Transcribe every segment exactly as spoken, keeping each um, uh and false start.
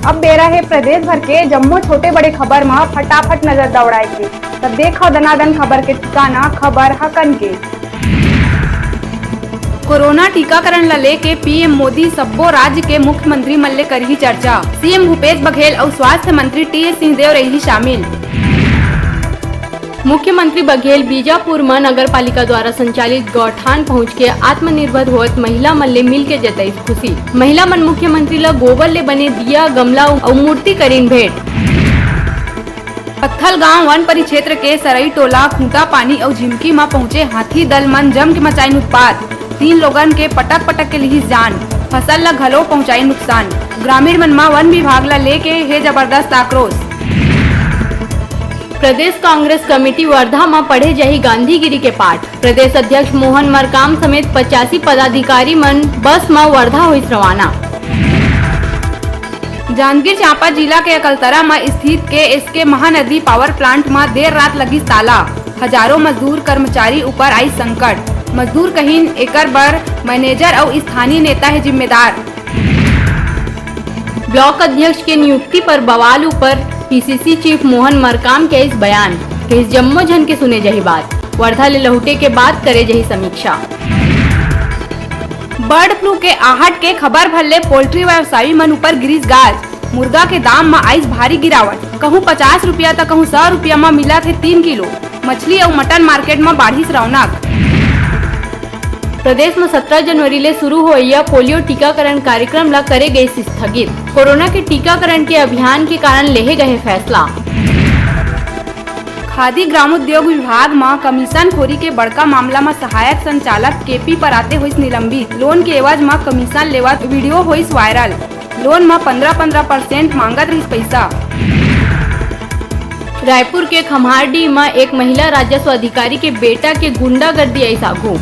अब बेरा हे प्रदेश भर के जम्मो छोटे बड़े खबर म फटाफट नजर दौड़ाए के। त देखव दनादन खबर के ठिकाना, खबर हकन के। कोरोना टीकाकरण ल लेके पीएम मोदी सब्बो राज्य के मुख्यमंत्री मन ले करही चर्चा। सीएम भूपेश बघेल अउ स्वास्थ्य मंत्री टीएस सिंहदेव रही शामिल। मुख्यमंत्री बघेल बीजापुर म नगर पालिका द्वारा संचालित गौठान पहुंच के आत्मनिर्भर होवत महिला मन ले मिल के जताइस खुशी। महिला मन मुख्यमंत्री ल गोबर ले बने दिया, गमला अउ मूर्ति करिन भेंट। पत्थलगांव वन परिक्षेत्र के सरई टोला, खूंटा पानी अउ झिमकी म पहुंचे हाथी दल मन जम के मचाइन उत्पात। तीन लोगन के पटक पटक के लिहिस जान, फसल ल घलो पहुंचाइन नुकसान। ग्रामीण मन म वन विभाग ल लेके हे जबरदस्त आक्रोश। प्रदेश कांग्रेस कमेटी वर्धा म पढ़े जाही गांधीगिरी के पाठ। प्रदेश अध्यक्ष मोहन मरकाम समेत पचासी पदाधिकारी मन बस म वर्धा होइस रवाना। जांजगीर चांपा जिला के अकलतरा म स्थित केएसके महानदी पावर प्लांट म देर रात लगिस ताला। हजारों मजदूर कर्मचारी ऊपर आई संकट। मजदूर कहिन एकर बर मैनेजर अउ स्थानीय नेता हे जिम्मेदार। ब्लॉक अध्यक्ष के नियुक्ति पर बवाल ऊपर पीसीसी चीफ मोहन मरकाम के इस बयान, कहिस जम्मो झन के सुने जाही बात, वर्धा ले लहुटे के बाद करे जाही समीक्षा। बर्ड फ्लू के आहट के खबर भर ले पोल्ट्री व्यवसायी मन ऊपर गिरिस गाज। मुर्गा के दाम म आइस भारी गिरावट, कहूं पचास रुपया त कहूं सौ रुपया म मिलत हे तीन किलो। मछली अउ मटन मार्केट म बाढ़िस रौनक। प्रदेश म सत्रह जनवरी ले शुरू होइया पोलियो टीकाकरण कार्यक्रम ल करे गइस स्थगित। कोरोना के टीकाकरण के अभियान के कारण लेहे गए फैसला। खादी ग्रामोद्योग विभाग म कमीशन खोरी के बड़का मामला म सहायक संचालक केपी पराते होइस निलंबित। लोन के एवज म कमीशन लेवत वीडियो होइस वायरल। लोन म पंद्रह पंद्रह परसेंट मांगत रहिस पइसा। रायपुर के खम्हारडीह म एक महिला राजस्व अधिकारी के बेटा के गुंडागर्दी आइस आघू।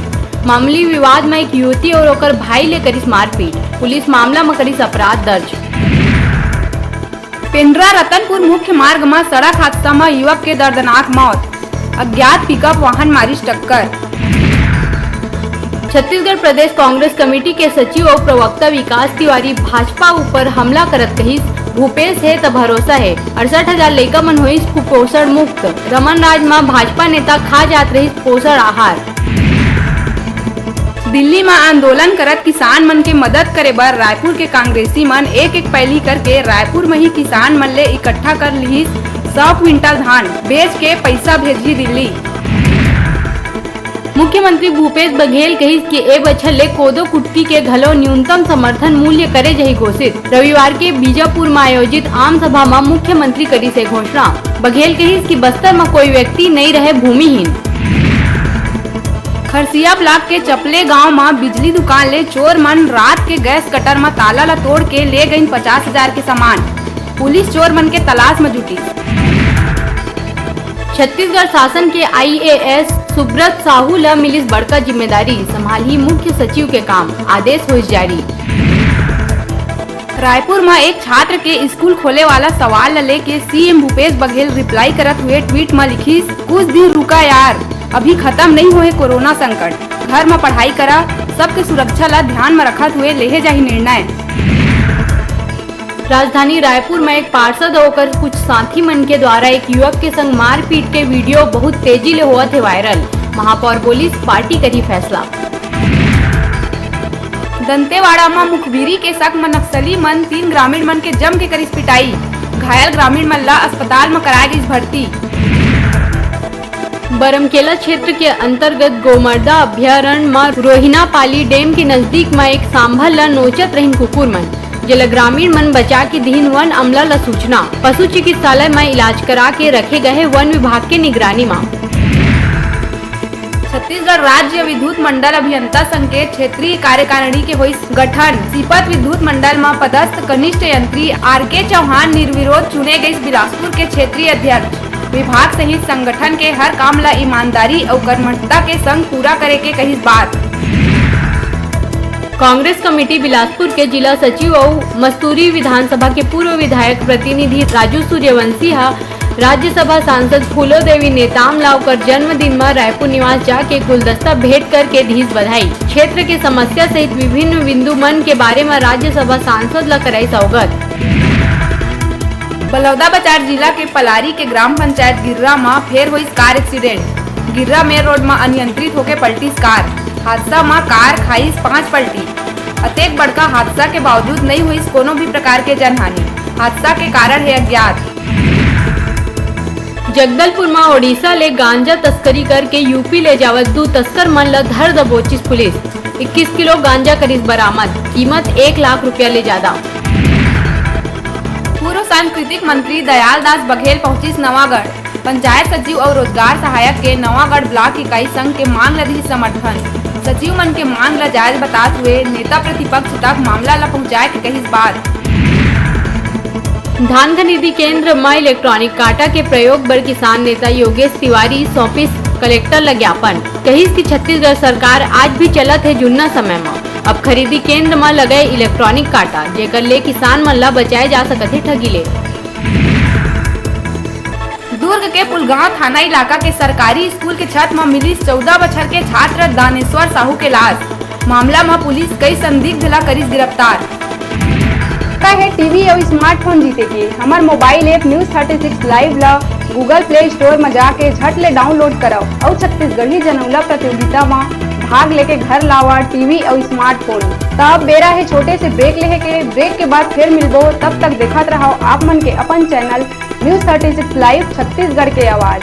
मामूली विवाद म एक युवती अउ ओकर भाई ले करिस मारपीट। पुलिस मामला म करिस अपराध दर्ज। पेंड्रा रतनपुर मुख्य मार्ग म सड़क हादसा म युवक के दर्दनाक मौत, अज्ञात पिकअप वाहन मारिस टक्कर। छत्तीसगढ़ प्रदेश कांग्रेस कमेटी के सचिव अउ प्रवक्ता विकास तिवारी भाजपा ऊपर हमला करत कहिस, भूपेश हे त भरोसा हे, अड़सठ हजार लइका मन होइस कुपोषण मुक्त। रमन राज म भाजपा नेता खा जात रहिस पोषण आहार। दिल्ली म आंदोलन करत किसान मन के मदद करे बर रायपुर के कांग्रेसी मन एक एक पैली करके रायपुर म ही किसान मन ले इकट्ठा कर लिहिस सौ क्विंटल धान, बेच के पइसा भेजही दिल्ली। मुख्यमंत्री भूपेश बघेल कहिस कि ए बछर ले कोदो कुटकी के घलो न्यूनतम समर्थन मूल्य करे जाही घोषित। रविवार के बीजापुर म आयोजित आम सभा म मुख्यमंत्री करिस ए घोषणा। बघेल कहिस कि बस्तर म कोई व्यक्ति नइ रहे भूमिहीन। खरसिया ब्लॉक के चपले गांव म बिजली दुकान ले चोर मन रात के गैस कटर म ताला ल तोड़ के ले गइन पचास हजार के सामान। पुलिस चोर मन के तलाश म जुटिस। छत्तीसगढ़ शासन के आईएएस सुब्रत साहू ल मिलिस बड़का जिम्मेदारी, संभालही मुख्य सचिव के काम, आदेश होइस जारी। रायपुर म एक छात्र के स्कूल खोले वाला सवाल ल लेके सीएम भूपेश बघेल रिप्लाई करत हुए ट्वीट म लिखिस, "कुछ दिन रुका यार, अभी खत्म नहीं होए कोरोना संकट, घर म पढ़ाई करा, सबके सुरक्षा ल ध्यान म रखत हुए लेहे जाही निर्णय।" राजधानी रायपुर म एक पार्षद अउ ओकर कुछ साथी मन के द्वारा एक युवक के संग मारपीट के वीडियो बहुत तेजी ले होवत हे वायरल। महापौर बोलिस, पार्टी करही फैसला। दंतेवाड़ा म मुखबिरी के शक म नक्सली मन तीन ग्रामीण मन के जम के करिस पिटाई। घायल ग्रामीण मन ला अस्पताल म कराए गइस भर्ती। बरमकेला क्षेत्र के अंतर्गत गोमर्दा अभयारण्य म रोहिनापाली डैम के नजदीक म एक सांभर ल नोचत रहिन कुकुर मन, जेला ग्रामीण मन बचा के दिहिन वन अमला ल सूचना। पशु चिकित्सालय म इलाज करा के रखे गए हे वन विभाग के निगरानी म। छत्तीसगढ़ राज्य विद्युत मंडल अभियंता संघ के क्षेत्रीय कार्यकारिणी के होइस गठन। सीपत विद्युत मंडल म पदस्थ कनिष्ठ यंत्री आर के चौहान निर्विरोध चुने गइस बिलासपुर के क्षेत्रीय अध्यक्ष। विभाग सहित संगठन के हर काम ल ईमानदारी अउ कर्मठता के संग पूरा करे के कहिस बात। कांग्रेस कमेटी बिलासपुर के जिला सचिव अउ मस्तूरी विधानसभा के पूर्व विधायक प्रतिनिधि राजू सूर्यवंशी ह राज्यसभा सांसद फूलो देवी नेताम ला ओकर जन्मदिन म रायपुर निवास जाके गुलदस्ता भेंट करके दीस बधाई। क्षेत्र के समस्या सहित विभिन्न बिंदु मन के बारे म राज्यसभा सांसद ला कराइस अवगत। बलौदाबाजार जिला के पलारी के ग्राम पंचायत गिर्रा म फेर होइस कार एक्सीडेंट। गिर्रा मेन रोड म अनियंत्रित होके पलटिस कार। हादसा म कार खाइस पांच पलटी। अतेक बड़का हादसा के बावजूद नइ होइस कोनो भी प्रकार के जनहानि। हादसा के कारण हे अज्ञात। जगदलपुर म ओडिशा ले गांजा तस्करी करके यूपी ले जावत दू तस्कर मन ल धर दबोचिस पुलिस। इक्कीस किलो गांजा करिस बरामद, कीमत एक लाख रुपया ले जादा। पूर्व सांस्कृतिक मंत्री दयाल दास बघेल पहुंचिस नवागढ़। पंचायत सचिव अउ रोजगार सहायक के नवागढ़ ब्लॉक इकाई संघ के मांग ल दिस समर्थन। सचिव मन के मांग ल जायज बतात हुए नेता प्रतिपक्ष तक मामला ल पहुंचाए के कहिस बात। धान खरीदी केंद्र म इलेक्ट्रॉनिक काटा के प्रयोग बर किसान नेता योगेश तिवारी सौंपिस कलेक्टर ल ज्ञापन। कहिस कि छत्तीसगढ़ सरकार आज भी चलत हे जुन्ना समय म। अब खरीदी केंद्र म लगे इलेक्ट्रॉनिक काटा, जेकर ले किसान मन ल बचाए जा सकत हे ठगी ले। दुर्ग के पुलगांव थाना इलाका के सरकारी स्कूल के छत म मिलिस चौदह बछर के छात्र दानेश्वर साहू के लाश। मामला म पुलिस कई संदिग्ध ला करिस गिरफ्तार। का हे टीवी अउ स्मार्टफोन जीते के? हमर mobile app news thirty six live ला Google Play Store म जाके झट ले डाउनलोड करव अउ छत्तीसगढ़ी जनउला प्रतियोगिता म भाग लेके घर लावा टीवी अउ स्मार्टफोन। त अब बेरा हे छोटे से ब्रेक लेहे के। ब्रेक के बाद फेर मिलबो, तब तक देखत रहव आप मन के अपन channel news thirty six live Chhattisgarh के आवाज।